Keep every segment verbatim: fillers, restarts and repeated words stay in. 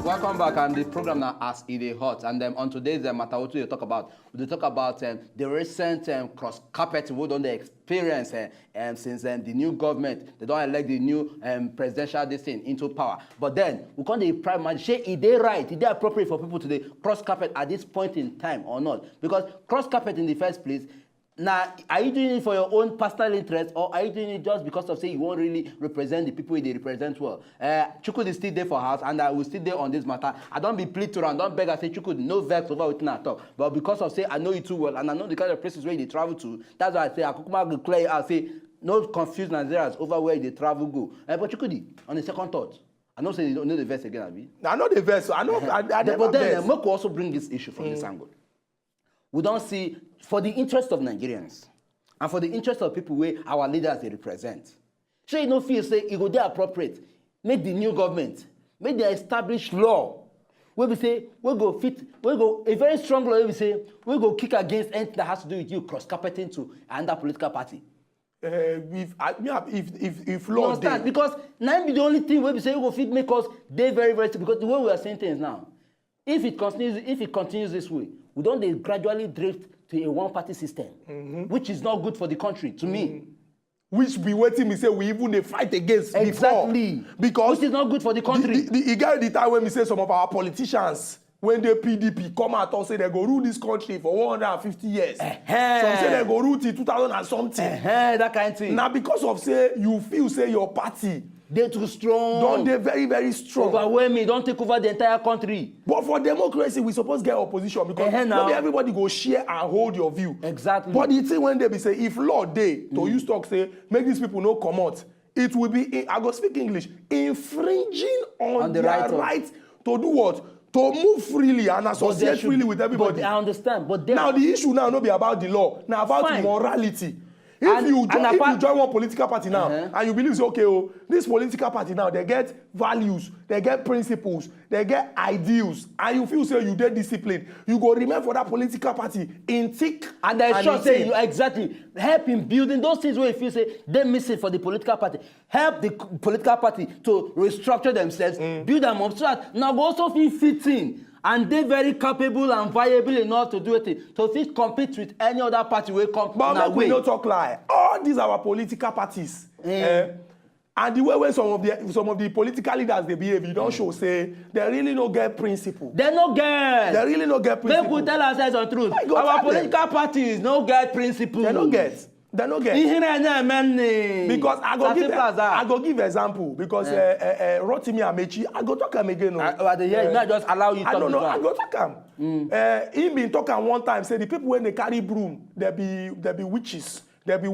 Welcome back, and the program now as e dey hot. And um, on today's uh, matter, what we dey talk about? We dey talk about um, the recent um, cross carpet we don dey experience uh, um, since um, the new government they don elect the new um, presidential this thing into power. But then we come dey prime man say e dey right, e dey appropriate for people to dey cross carpet at this point in time or not? Because cross carpet in the first place, now, are you doing it for your own personal interest, or are you doing it just because of say you won't really represent the people they represent well? Uh, Chukwudi still there for house, and I will still there on this matter. I don't be plead to am, don't beg. I say Chukwudi, no vex over wetin I talk. But because of say I know you too well, and I know the kind of places where you dey travel to, that's why I say I kukuma go clear. I say no confuse Nigerians over where they travel go. Uh, but Chukwudi, on the second thought, I know say you don't know the verse again, abi? I know the verse. I know. I, I never But then, verse. uh, make we also bring this issue from this angle. We don't see, for the interest of Nigerians and for the interest of people where our leaders they represent. So you no feel say it go dey appropriate, make the new government, make the established law where we say we go fit, we go a very strong law where we say we go kick against anything that has to do with you cross carpeting to another political party. Uh, if I, me, I- if if if You law understand? dey, Because now be the only thing where we say we go fit make us dey very very, because the way we are seeing things now, if it continues, if it continues this way, we don't dey gradually drift to a one party system, which is not good for the country to me. which be wetin be say we even dey fight against Exactly. before, because Which is not good for the the, country. the, the, e get the time when we say some of our politicians when dey P D P come out talk say they go rule this country for one hundred and fifty years. Ehe. Some say they go rule till two thousand and something. Ehe, that kind of thing. Na because of say you feel say your party They too strong. don dey very very strong. Overwhelming, don't take over the entire country. But for democracy, we suppose get opposition because Ehe, now. No be everybody go share and hold your view. Exactly. But the thing when they be say, if law dey to use talk say make these people no comot, it will be, I go speak English, infringing on, On the their right of- right to do what? To move freely and But there associate should- freely with everybody. But I understand. But there, Now the issue now no be about the law, na about Fine. Morality. If And- you and join, if apart- you join one political party now Uh-huh. and you believe say okay oh, this political party now they get values, they get principles, they get ideals, and you feel say you dey disciplined, you go remain for that political party in thick and I sure in say thin. You exactly help in building those things where you feel say they missing for the political party. Help the c- political party to restructure themselves, build them up so that now go also feel fit in and they very capable and viable enough to do it, to fit compete with any other party wey come. But na make we way. No talk lie. All these our political parties, eh, and the way wey some of the some of the political leaders dey behave, e don show say they really no get principle. They no get. They really no get Make principle. We tell ourselves the truth. I go Our tell them. Political parties no get principle. They no get. They no get. Ihe na-enye eme nne. Because I go As give simple as that. I go give example because uh, uh, uh, Rotimi Amechi, I go talk am again. Oh. I, I, dey hear you. May I just allow you I talk don't know. before. I go talk am. Uh, he been talk am one time say the people when they carry broom, they be they be witches, they be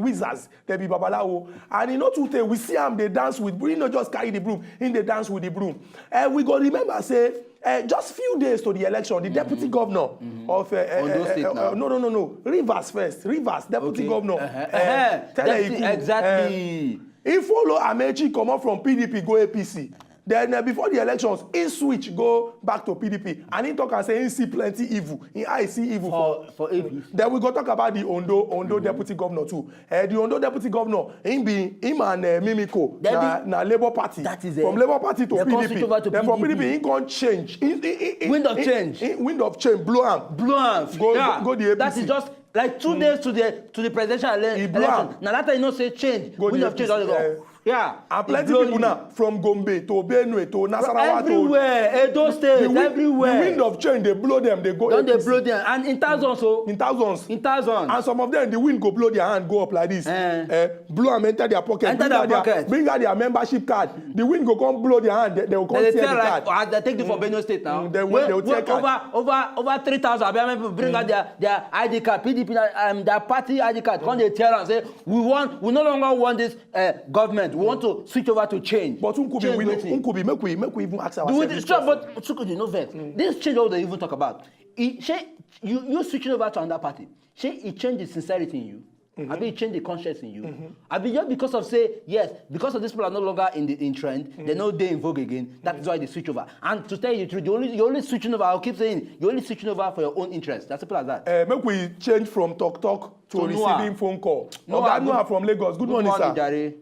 babalawo, and he no too tey we see am dey dance with broom. He no just carry the broom, he dey dance with the broom. Uh, we go remember say uh, just few days to the election, the deputy governor of uh, uh, Ondo uh, State uh, now. uh, no no no no Rivers first, Rivers deputy Okay. Governor Uh-huh. uh, Uh-huh. Tele Deputy, Iku, exactly. uh, he follow Amechi comot from P D P go A P C. Then uh, before the elections, he switch go back to P D P and he talk and say he see plenty evil. He eye see evil for. For for A P C. Then we go talk about the Ondo Ondo deputy governor too. Uh, the Ondo deputy governor, him be him and uh, Mimiko Then na, the- na Labour Party. That is From it. Labour Party to They come P D P. switch over to Then from P D P. P D P, he come change. He, he, he, Wind of he- change. he- wind of change blow am. Blow am. Go- Yeah. go the A P C. That is just like two days to the to the presidential ele- He election. blow am. Now that time you know say change. Go Wind the of change A P C, don dey go. eh. Yeah. And It plenty blow people you. Now from Gombe to Benue to Nasarawa to Everywhere, Edo State, the wind, everywhere. The wind of change they blow them, they go. Don dey A P C. Blow them and in thousands o. In thousands. In thousands. And some of them, the wind go blow their hand, go up like this. Eh. Eh, blow and enter their pocket. Enter bring their out their, pocket. Bring out their membership card. The wind go come blow their hand. They, they will come They tear tear the like card. As they take you for Benue State now. Mm, they will- Wey- they will tear wey card. Over over over three thousand abi how many people bring out their their I D card, P D P um, their party I D card, come dey tear am say we want, we no longer want this uh, government. We want to switch over to change. But Nkubi, Change we, wetin? Nkubi, make we make we even ask Do ourselves. we This sure? question. But Chukwudi, no vex. This change wey we dey even talk about, e shey you you switching over to another party, shey e change the sincerity in you? Abi e change the conscience in you? Abi just because of say yes, because of these people are no longer in the in trend, they no dey in vogue again. That is why they switch over. And to tell you the truth, you only you only switching over. I will keep saying you only switching over for your own interest. That's simple as that. Uh, make we change from talk talk to, To Noah. Receiving phone call. Noah, Oga good- Noah from Lagos. Good, morning, sir. Jare.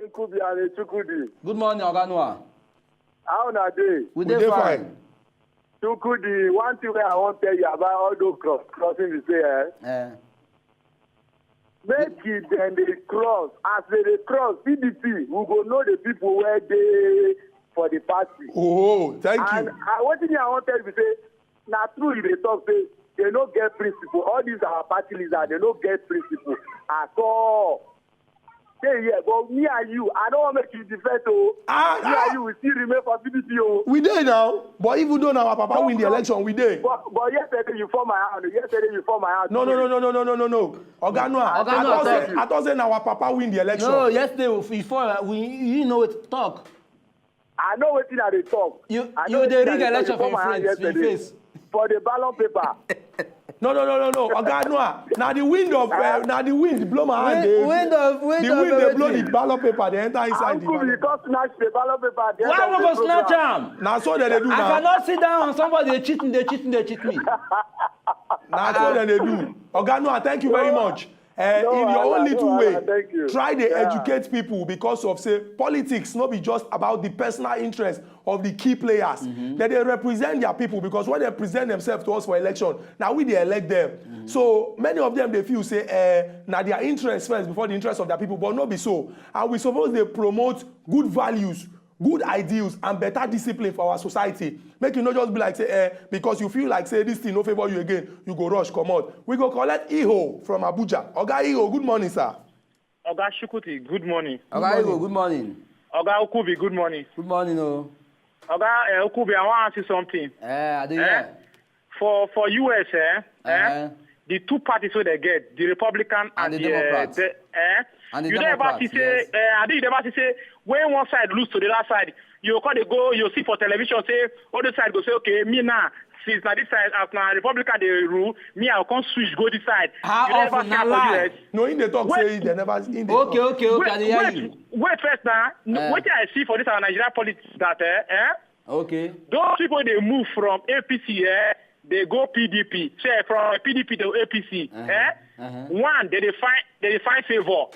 Nkubi and Chukwudi. Good morning, Oga Noah. How una dey? We dey fine. Chukwudi, one thing wey I wan tell you about all those cross crossing be say, eh, eh, make it dem dey cross. As they dey cross, P D P, we go know the people wey dey for the party. Oh, thank you. And uh, wetin I wan tell you be say, na true you dey talk say they no get principle. All these our party leaders, they no get principle at all. Say yeah, but me and you, I don't want make you defect. Oh, ah, me ah, and you will still remain for P D P. Oh, we dey now. But even though now our papa win the election, we dey. But, but yesterday you fall my hand. Yesterday you fall my hand. No, no, no, no, no, no, no, no, no. Oga Noah, Oga Noah, I thought say, I thought say now our papa win the election. No, yesterday we, we fall. We, you know it. Talk. I know wetin I dey talk. You, you dey rig election for your friends, for your face. For the ballot paper. No, no, no, no, no. Oga Noah, now the wind of uh, now the wind blow my hand. Wind, wind of wind the of wind dey blow the ballot paper. They enter inside the ballot. Because snatch the ballot paper. Why we go snatch am? Now so they do. I cannot sit down on somebody. They cheat me. They cheat me. They cheat me. Now so they do. Oga Noah, thank you very much. Uh, no, in your own little way, try to educate people because of say politics no be just about the personal interest of the key players. Mm-hmm. That they represent their people, because when they present themselves to us for election, now we they elect them. Mm-hmm. So many of them they feel say uh, now their interest first before the interest of their people, but no be so. And we suppose they promote good values, good ideals and better discipline for our society. Make you no just be like say eh, because you feel like say this thing no favour you again, you go rush comot. We go collect Iho from Abuja. Oga Iho, good morning, sir. Oga Shukuti, good morning. Oga Iho, good morning. Oga Okubi, good morning. Good morning o. Oga eh, Okubi, I wan ask you something. Eh, I dey hear. For for U S, eh, eh, the two parties wey they get, the Republican and the Democrats. Eh, you never see say, eh, I think you never see say when one side lose to the other side, you go come dey go, you see for television say all the side go say, okay, me now, since na this side as na Republican dey rule, me I go come switch go this side. How often na lie? No, he dey talk say they never. Okay, okay, okay, I dey hear you. Wait first now. Wetin I see for this our Nigeria politics that eh, eh, okay. Those people they move from A P C, eh, they go P D P. Say from P D P to A P C, eh? One, they dey find they dey find favor.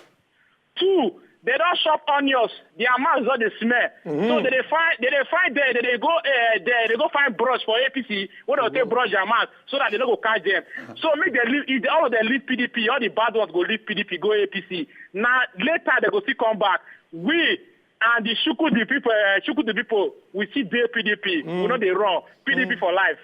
Two, they don't shop onions. Their mouths don't dey smell. So they dey find they dey find there. They dey go eh, there. They go find brush for A P C. Wey they take brush their mouth so that they no go catch them. So make they leave. If they, all of them leave P D P, all the bad ones go leave P D P, go A P C. Now later they go still come back. We and the Chukwudi people, uh, Chukwudi people, we see dey P D P. We no dey run. P D P for life.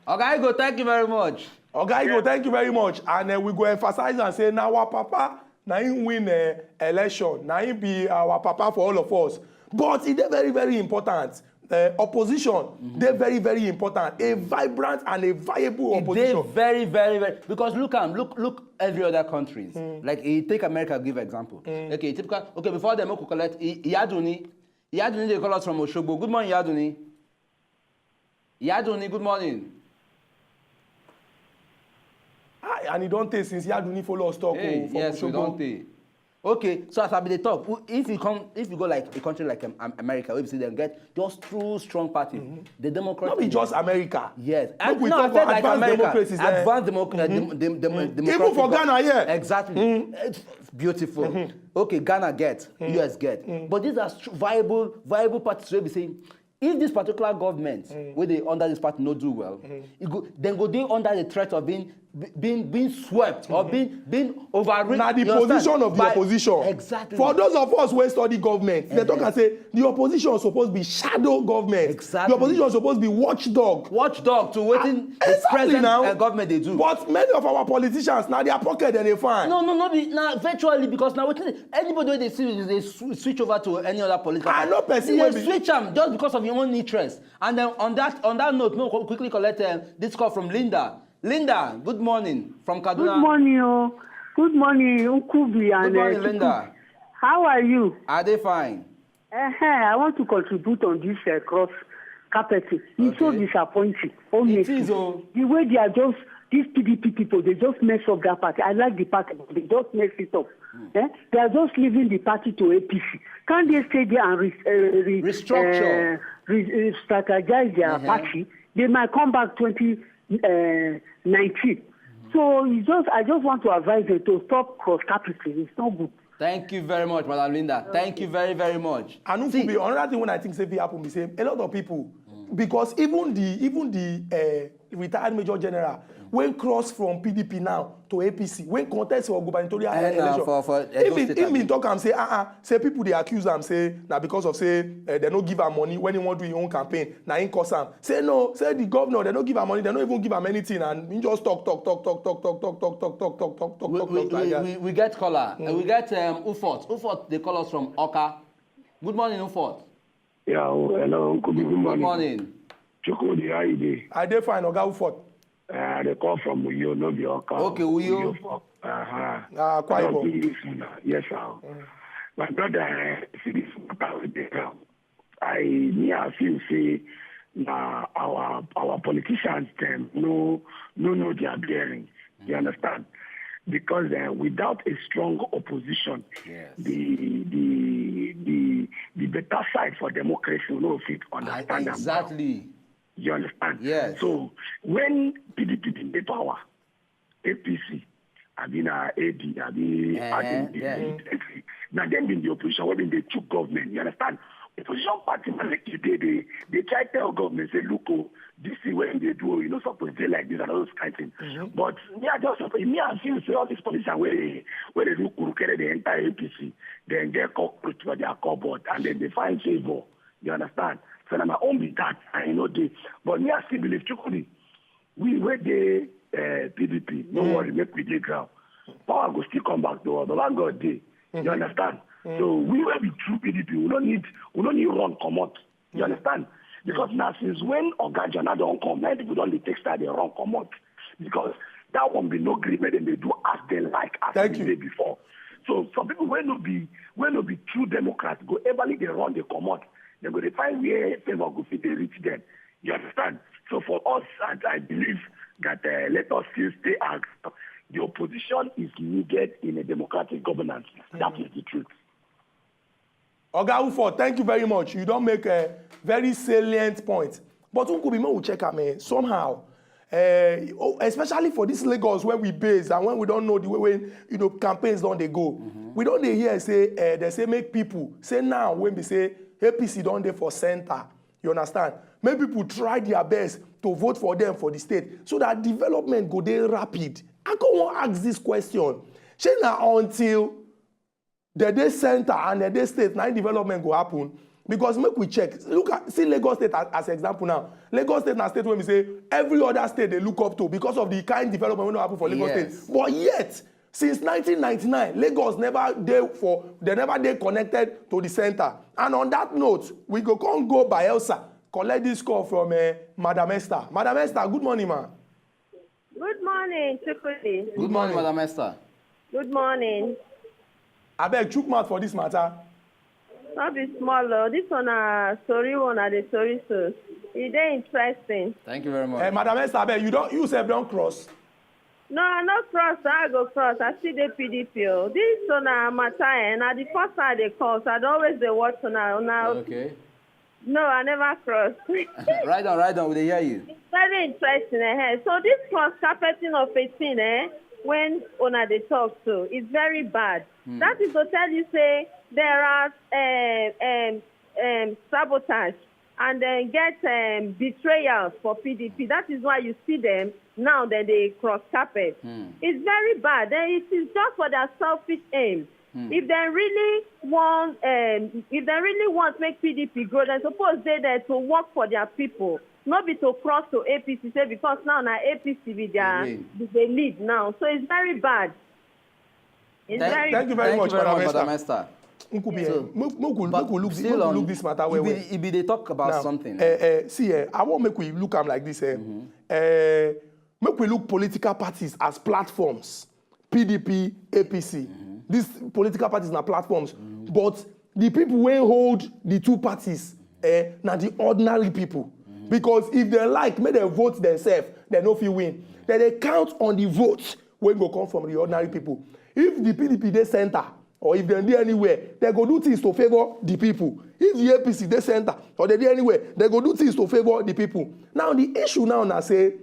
Oga Iho, thank you very much. Oga Iho, thank you very much. And uh, we go emphasize and say, now our papa, now he win uh, election. Now he be our papa for all of us. But it is very, very important. Uh, opposition, they very, very important. A vibrant and a viable opposition. They very, very, very. Because look am, look, look every other countries. Like you take America, give example. Okay, typical. Okay, before them, we collect I- Iyaduni. Iyaduni, they call us from Oshogbo. Good morning, Iyaduni. Iyaduni, good morning. Ah, and e don tey since Iyaduni follow us talk. Hey, oh, for yes, we Oshogbo. Don tey. Okay, so as I be dey talk, who- if you come, if you go like a country like um, Am- America, we see them get just two strong parties. The Democrats. No be and just America. Yes. Make we no, talk I said about like advanced America. Democracies, eh? Advanced democ- uh, dem- dem- dem- democratic. Even for Ghana, yeah. Exactly. It's beautiful. Okay, Ghana get, U S get. But these are str- viable, viable parties wey be say if this particular government wey dey under this party no do well, e go then go dey under the threat of being be- being being swept or being being overridden. Na the position of the opposition. Exactly. For those of us wey study government, they talk and say the opposition suppose be shadow government. Exactly. The opposition suppose be watchdog. Watchdog to wetin the present uh, government dey do. But many of our politicians, now their pocket dem dey find. No, no, no be na virtually because now wetin anybody wey dey see dey sw- switch over to any other political. I know person wey be switch am just because of your own interest. And then on that on that note, make we quickly collect um, this call from Linda. Linda, good morning from Kaduna. Good morning, oh. Good morning, Ukubi and Good morning, uh, Linda. How are you? Are they fine? Uh-huh. I want to contribute on this uh, cross carpeting. It's so disappointing. Honestly. It is, oh. The way they are just these P D P people, they just mess up that party. I like the party, but they just mess it up. Eh? They are just leaving the party to A P C. Can't they stay there and re- uh, re- restructure, uh, re- uh, strategize their party? They might come back twenty nineteen. So you just, I just want to advise them to stop cross capital. It's not good. Thank you very much, Madam Linda. Thank you very, very much. And Nkubi, another thing wey I think say fit happen be say a lot of people, because even the even the uh, retired major general wey cross from P D P now to A P C, wey contest for gubernatorial Eh, na election, for- for Edo him State, him abi? Talk am say ah ah, say people dey accuse am say na because of say uh, dem no give am money when he wan do him own campaign, na him cause am. Say no, say the governor dem no give am money, dem no even give am anything, and he just talk talk talk talk talk talk talk talk talk talk talk talk We, talk we, talk like we, that. we, we get caller. Uh, we get um, Ufot. Ufot, they call us from Oka. Good morning, Ufot. Yeah, oh, hello, Nkubi. Good Good morning. Morning. Chukwudi, how you dey? I dey fine, Oga Ufot. Uh, I dey call from Uyo, no be Oka. Okay, Uyo. For, uh-huh. Uh, Akwa I don't Ibom. think this one, uh, yes, sir. My brother, uh, see this matter with the ground. I, me, I feel say na our our politicians dem no no know their bearing. You understand? Because uh, without a strong opposition, Yes. the the the the better side for democracy will not fit I- understand them. exactly. You understand? Yes. So when P D P bin dey power, A P C, I mean uh, A D, I mean Eh, I think yeah. the- now them been the opposition, when they took government. You understand? Opposition party man like today, they they try tell government say, look, oh, this thing when they do, you know, supposed to like this and all those kind of things. But me, I just me, I feel say all this politician where they where they do kurukere, they enter A P C, then get cockroach for their cupboard, and then they find favor. You understand? So now my own be that, and you know they. But me, I still believe Chukwudi. We where they uh, P D P, no worry, make we dey ground. Power go still come back to us. The one God day. You understand? So we will be true P D P. We don't need we don't need run comot. You understand? Because now since when Oga Jana don't come, many people don't dey take side they run comot. Because that one be no agreement and they do as they like as Thank they you. did before. So some people will not be will not be true Democrats go everly they run the comot. They go they find where favor go fit they reach them. You understand? So for us, I, I believe that uh, let us still stay as the opposition is needed in a democratic governance. That is the truth. Oga Ufot, thank you very much. You don make a very salient point. But Nkubi, make we check am eh, somehow. Eh, oh, especially for this Lagos where we base and when we don't know the way when you know campaigns don't they go. We don't they hear say eh, they say make people say now when we say A P C don't they for center. You understand? Make people try their best to vote for them for the state so that development go dey rapid. I go wan ask this question. Shey na until dem dey center and dem dey state na im development go happen? Because make we check, look at see Lagos State as, as example now. Lagos State na state wey be say every other state dey look up to because of the kind development wey don happen for Lagos Yes. State. But yet since nineteen ninety-nine, Lagos never dey for dem never dey connected to the center. And on that note, we go come go Bayelsa collect this call from uh, Madam Esther. Madam Esther, good morning, ma. Good morning, Chukwudi. Good morning, Madam Esther. Good morning. Abeg, chook mouth for this matter. No be small o. This one na story one na the story so. E dey interesting. Thank you very much. Uh, Madam Esther, abeg, you don you sef don cross. No, I no cross. I go cross. I still dey P D P o. This one na matter eh. Na the first time I dey call, so I dey always dey watch una. Una Okay. No, I never cross. Right on, right on. We dey hear you. Very interesting. Eh. So this cross carpeting of a thing, eh, when una dey talk so, is very bad. That is to tell you say there are uh, um, um, sabotage and then get um, betrayals for P D P. That is why you see them now that they cross carpet. It's very bad. Then it is just for their selfish aim. If they really want, um, if they really want make P D P grow, then suppose they there to work for their people, not be to cross to A P C. Say because now na A P C be their Again. be the lead now. So it's very bad. It's Thank, very thank you very thank much, you very Madam much, Esther. Madam Esther. Nkubi, So, eh, make make we But make we look this, still make we on- look this matter well you be, well. you be dey talk about Now, something. Eh, eh, see, eh, I wan make we look am like this. Eh. Eh, make we look political parties as platforms. P D P, A P C. These political parties na platforms. But the people wey hold the two parties eh, na the ordinary people. Because if they like, make dem vote themselves, they no fit win. Then they count on the votes wey go come from the ordinary people. If the P D P dey center, or if dem dey anywhere, dem go do things to favour the people. If the A P C dey center or dem dey anywhere, dem go do things to favour the people. Now the issue now na say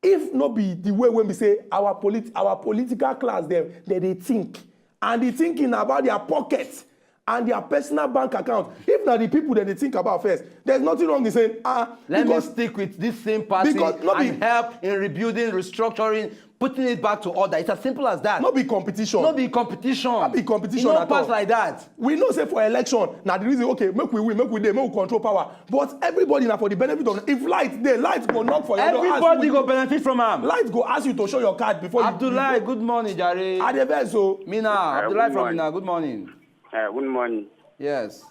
if no be the way wey be say our polit our political class dem dem dey think, and the thinking about their pocket and their personal bank account. If na the people that they think about first, there's nothing wrong in saying, ah, Let me because stick with this same party because no be- and help in rebuilding, restructuring, putting it back to order. It's as simple as that. No be competition. No be competition. No be competition E no at pass all. Like that. We know say for election, na the reason, okay, make we win, make we dey, make we control power. But everybody na for the benefit of, if light dey, light go knock for your door. ask Everybody you- go benefit from am. Light go ask you to show your card before you. Abdullahi, good morning, jare. I dey vex o. Mina, Uh, Abdullahi good from morning. Mina, good morning. Uh, good morning. Yes.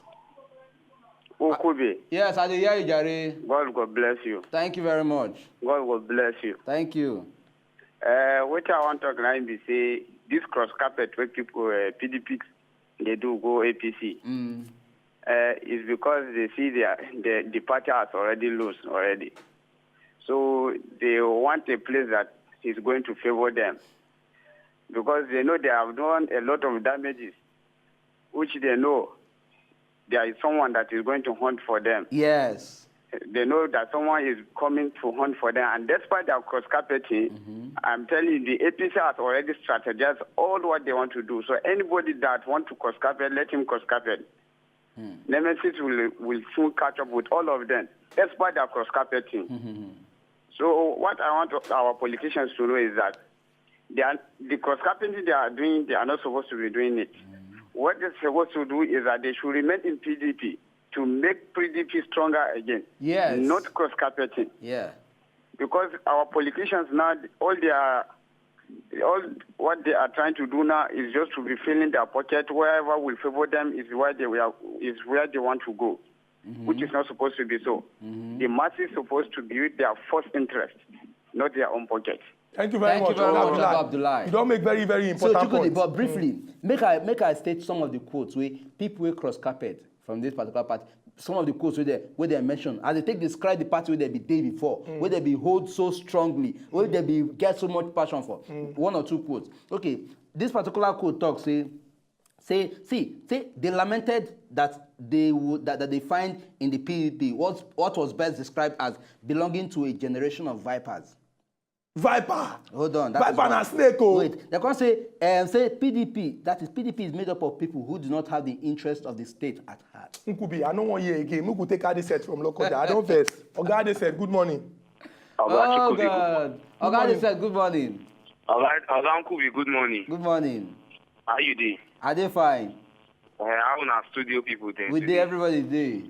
Ukube, Yes, I dey hear you, jare. God God bless you. Thank you very much. God God bless you. Thank you. Uh, what I want to talk now be say this cross carpet where people uh, P D P they do go A P C Mm. uh, is because they see their, the the party has already lost already, so they want a place that is going to favor them because they know they have done a lot of damages, which they know there is someone that is going to hunt for them. Yes. They know that someone is coming to hunt for them, and despite their cross carpeting, I'm telling you, the A P C has already strategized all what they want to do. So anybody that want to cross carpet, let him cross carpet. Nemesis will will soon catch up with all of them, despite their cross carpeting. So what I want our politicians to know is that they are, the cross carpeting they are doing, they are not supposed to be doing it. What they're supposed to do is that they should remain in P D P to make P D P stronger again. Yes. Not cross carpeting. Yeah. Because our politicians now, all they are, all what they are trying to do now is just to be filling their pocket. Wherever will favor them is where they will, is where they want to go, which is not supposed to be so. The masses supposed to be with their first interest, not their own pocket. Thank you very Thank much. you very Oga much, Abdullahi. Oga Abdullahi. You don make very, very So important Chukwudi, point. But briefly, make I make I state some of the quotes wey people wey cross carpet from this particular party, some of the quotes wey they wey they mention as they take describe the party wey they be dey before, wey they be hold so strongly, wey they be get so much passion for. One or two quotes. Okay, this particular quote talk say, say, see, say they lamented that they would that, that they find in the P D P what what was best described as belonging to a generation of vipers. Viper. Hold on. That is Viper one. Na snake o. Wait, they come say, um, say P D P, that is P D P is made up of people who do not have the interest of the state at heart. Nkubi, I no wan hear again. Make we take Adesef from Lokoja. I don vex. Oga Adesef, good morning. Oh, God. Oga Adesef, good morning. Oga Oga Nkubi, good morning. Good morning. How you dey? I dey fine. Uh, how una studio people dey? We dey, everybody dey.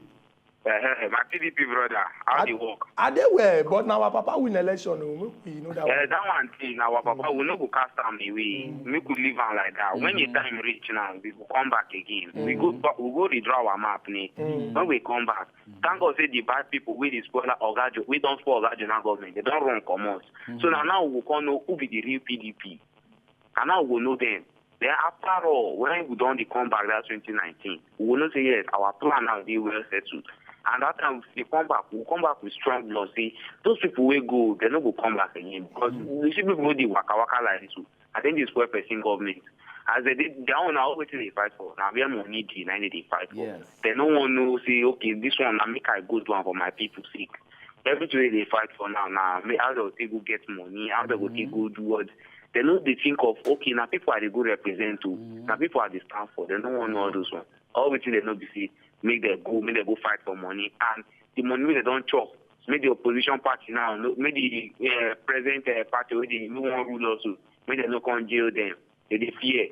Uh, my P D P brother, how dey work? I dey well, but na our papa win election o. Make we know that Uh, one. That one thing, our papa, we no go cast am away. Make we leave am like that. When the time reach now, we go come back again. We go back, we go redraw our map, ne? When we come back, thank God say the bad people wey dey spoil Oga Jo, wey don spoil Oga Jonah government, they don run comot. So na now we go come know who be the real P D P. And now we go know them. Then after all, when we don dey come back that twenty nineteen, we go know say yes, our plan now dey well settled. And that time we dey come back, we come back with strong blood. Say those people wey go, they no go come back again because we see people wey dey waka waka like this. So I think dey spoil person government. As they dey, their own na wetin they fight for. Na where money dey, na they dey fight for. Yes. They no wan know say okay, this one na make I go do am for my people sake. Everything wey they fight for now, na me how they take go get money, how they go take go do what. They no dey think of okay, na people I dey go represent o, na people I dey stand for. They no wan know all those ones. All wetin they know be say make they go, make they go fight for money, and the money wey they don chop, make the opposition party now, no, make the uh, present uh, party wey dey no wan rule us o, make they no come jail them. They dey fear.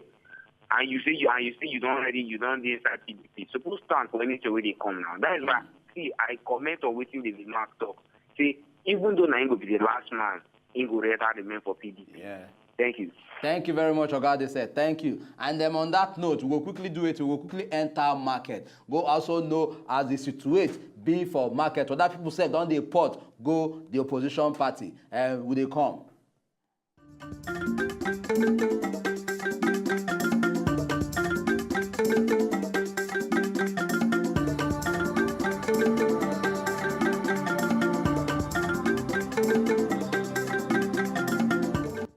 And you say you and you say you don already you don dey inside P D P. Suppose stand for anything wey dey come now. That is why see I comment on wetin dey be Mark talk. Say even though na him go be the last man, him go rather remain for P D P. Yeah. Thank you. Thank you very much, Oga Adesef. Thank you. And then on that note, we will quickly do it. We will quickly enter market. Go also know as the situation be for market. Other people sef don dey port go the opposition party. Uh, we dey come.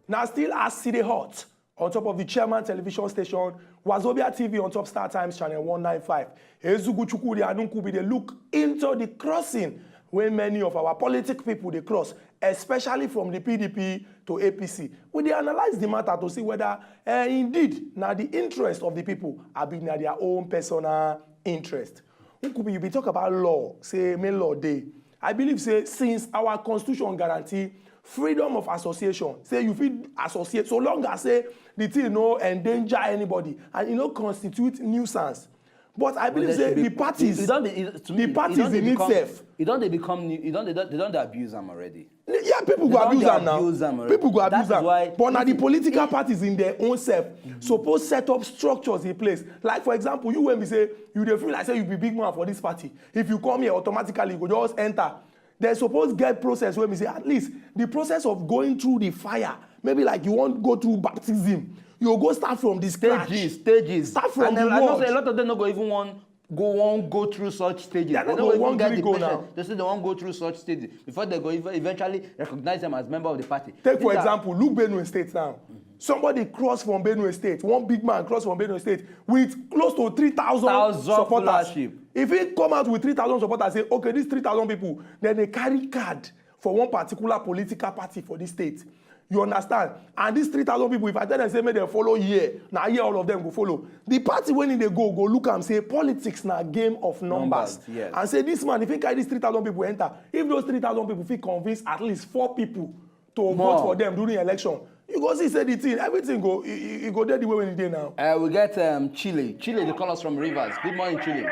Na still as e dey hot on top of the chairman television station, Wazobia T V on top Star Times channel one nine five. Ezugu Chukwudi Anunkubi dey look into the crossing wey many of our politic people dey cross, especially from the P D P to A P C. We dey analyse the matter to see whether, eh, indeed na the interest of the people, abi na their own personal interest. Nkubi, you bin talk about law, say make law dey. I believe say since our constitution guarantee freedom of association, say you fit associate so long as say the thing no endanger anybody and e no constitute nuisance. But I believe say the parties, the parties in itself, e don dey become new, e don dey, they don dey abuse am already. Yeah, people go abuse am now. People go abuse am. But na the political parties in their own self suppose set up structures in place. Like, for example, you, when we say you dey feel like say you be big man for this party, if you come here, automatically you go just enter. They suppose get process wey be say at least the process of going through the fire, maybe like you wan go through baptism, you go start from the scratch. Stages, stages. Start from the world. And I know say a lot of them no go even wan go wan go through such stages. They no go wan gree go now. They say they wan go through such stages before they go ev- eventually recognize them as member of the party. Take for example, look Benue State now. Somebody cross from Benue State, one big man cross from Benue State with close to three thousand supporters. If he come out with three thousand supporters, say, okay, these three thousand people, then they carry card for one particular political party for this state. You understand? And these three thousand people, if I tell them say make dem follow here, na here all of them go follow. The party wey e dey go go look am say politics na game of numbers. And say this man, if he carry these three thousand people enter, if those three thousand people fit convince at least four people to vote for them during election, you go see say the thing, everything go, e, e, e go dey the way wey e dey now. Uh, we get um, Chile. Chile, they call us from Rivers. Good morning, Chile.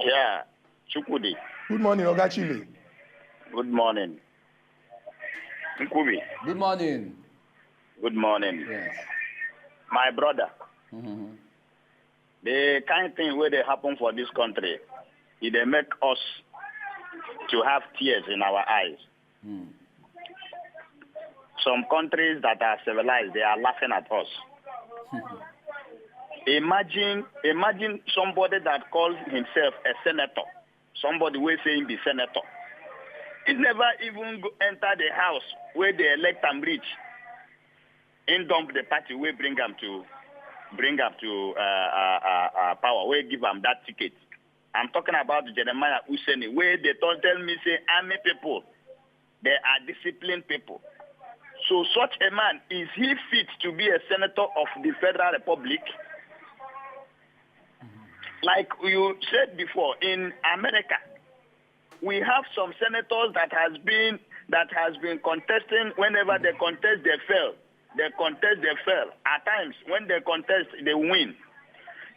Yeah, Chukwudi. Good morning, Oga Chile. Good morning. Nkubi. Good morning. Good morning. Yes. My brother, the kind thing wey dey happen for this country, e dey make us to have tears in our eyes. Some countries that are civilized, they are laughing at us. Imagine, imagine somebody that calls himself a senator, somebody wey say him be senator. He never even go enter the house where they elect am reach. He dump the party wey bring am to, bring am to uh, uh, uh, uh, power, wey give am that ticket. I'm talking about Jeremiah Useni, wey they don tell me say army people, they are disciplined people. So such a man, is he fit to be a senator of the Federal Republic? Like you said before, in America, we have some senators that has been that has been contesting. Whenever they contest, they fail. They contest, they fail. At times, when they contest, they win.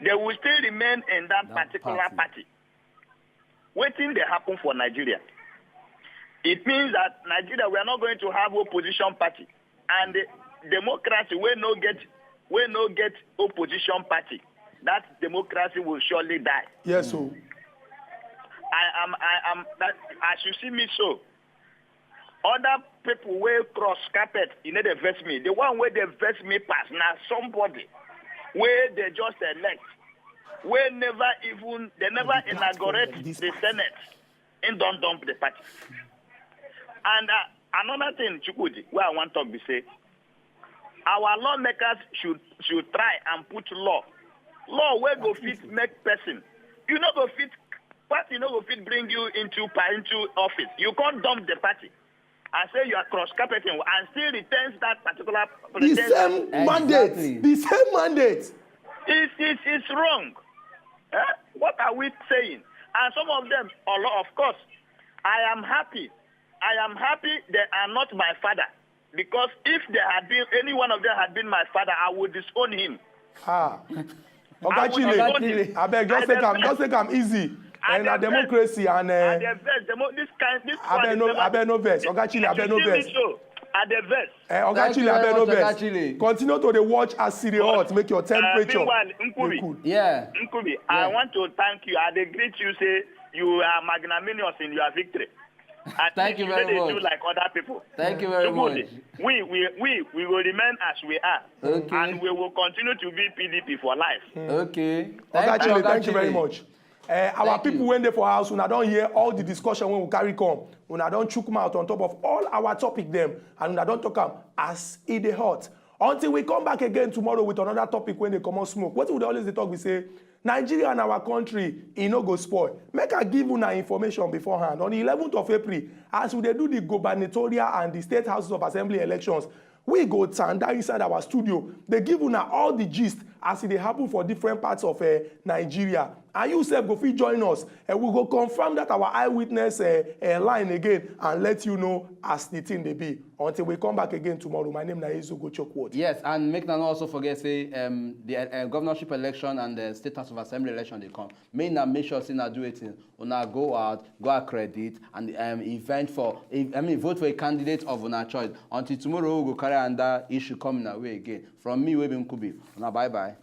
They will still remain in that particular party. Wetin dey happen for Nigeria? It means that Nigeria, we are not going to have opposition party, and democracy wey no get, wey no get opposition party, that democracy will surely die. Yes o. I am, I am, that, as you see me so, other people wey cross carpet, e no dey vex me. The one wey dey vex me pass na somebody wey they just elect, wey never even, they never inaugurate the Senate. He don dump the party. And uh, another thing, Chukwudi, wey I wan talk be say, our lawmakers should should try and put law, law wey go fit make person, you no go fit, party no go fit bring you into pa- into office. You can't dump the party and say you are cross carpeting and still retains that particular. The same mandate. The same mandate. It's, it's, it's wrong. Eh? What are we saying? And some of them, a lot, of course, I am happy. I am happy they are not my father. Because if they had been, any one of them had been my father, I would disown him. Ah. Oga Chile, abeg, just take am, just take am easy. And na democracy and uh, this kind, this abeg no, abeg no vex. Oga Chile, abeg no vex. I dey vex. Eh, Oga Chile, abeg no vex. Continue to dey watch as e dey hot, make your temperature. Meanwhile, Nkubi, yeah. Nkubi, I want to thank you. I dey greet you, say you are magnanimous in your victory. Thank you very much. Like other people. Thank you very much. We, we, we, we will remain as we are. Okay. And we will continue to be P D P for life. Okay. Oga Chile, thank you very much. Uh, our people wey dey for house, una don hear all the discussion wey we carry come. Una don chook mouth on top of all our topic dem, and una don talk am as e dey hot. Until we come back again tomorrow with another topic wey dey comot smoke. Wetin we dey always dey talk be say, Nigeria and our country, e no go spoil. Make I give una information beforehand. On the eleventh of April, as we dey do the gubernatorial and the state houses of assembly elections, we go tanda inside our studio, dey give una all the gist as e dey happen for different parts of uh, Nigeria. And you sef go fit join us, and we go confirm that our eyewitness uh, uh, line again and let you know as the thing dey be. Until we come back again tomorrow, my name na Ezugo Chokwot. Yes, and make una no also forget say um, the uh, governorship election and the state house of assembly election dey come. Make una make sure say una do wetin, una go out, go accredit and um, event for, I mean, vote for a candidate of una choice. Until tomorrow, we go carry another issue come una way again. From me, Webin Kubi, una bye bye.